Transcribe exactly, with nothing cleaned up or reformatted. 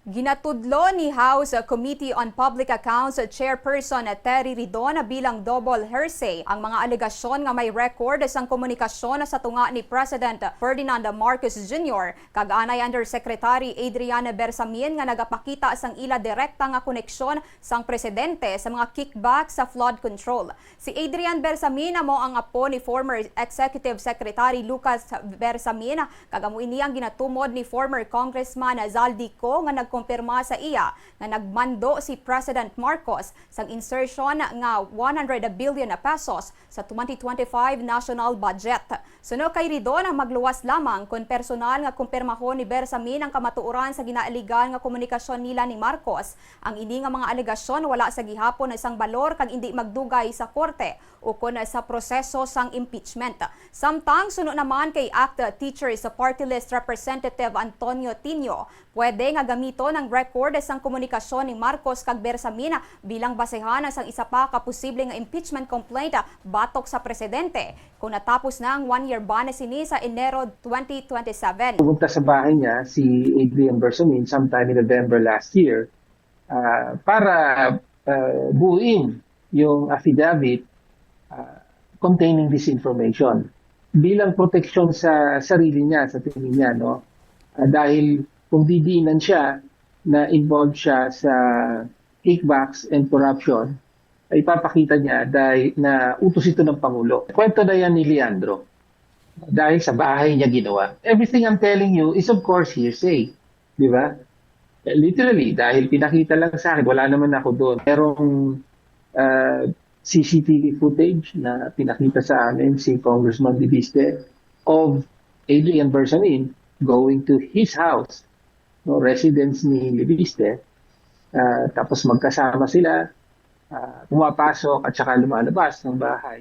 Ginatudlo ni House Committee on Public Accounts Chairperson Terry Ridon bilang double hearsay ang mga alegasyon nga may record sang komunikasyon sa tunga ni President Ferdinand Marcos Junior kag anay Undersecretary Adrian Bersamin nga nagapakita sang ila direkta nga koneksyon sang presidente sa mga kickback sa flood control. Si Adrian Bersamin amo ang apo ni former Executive Secretary Lucas Bersamin, kag amo ini ang ginatumod ni former Congressman Zaldico nga nagkumpirma sa iya nga nagmando si President Marcos sang insertion nga one hundred billion pesos sa twenty twenty-five national budget. Suno kay Ridon, magluwas lamang kon personal nga kumpirmahon ni Bersamin ang kamatuoran sa ginaaligan nga komunikasyon nila ni Marcos. Ang ini nga mga alegasyon wala sa gihapon sang balor kag indi magdugay sa korte ukon sa proseso sang impeachment. Samtang suno naman kay ACT Teachers Party List Representative Antonio Tinio, pwede nga gamiton ang record sang komunikasyon ni Marcos kag Bersamin bilang basehan sang isa pa ka posible nga impeachment complaint batok sa presidente kon natapos na ang one-year ban sini sa Enero twenty twenty-seven. Pumunta sa bahay niya si Adrian Bersamin sometime in November last year, ah, para, ah, buuin yung affidavit, ah, containing this information bilang proteksyon sa sarili niya, sa tingin niya, no? Ah, dahil kung didiinan siya na involved siya sa kickbacks and corruption, ay ipapakita niya dahil na utos ito ng Pangulo. Kwento na yan ni Leandro. Dahil sa bahay niya ginawa. Everything I'm telling you is of course hearsay. Di ba? Literally, dahil pinakita lang sa akin, wala naman ako doon. Merong, ah, C C T V footage na pinakita sa amin si Congressman Leviste of Adrian Bersamin going to his house, no, residence ni Leviste. Ah, tapos magkasama sila, ah, pumapasok at saka lumalabas ng bahay.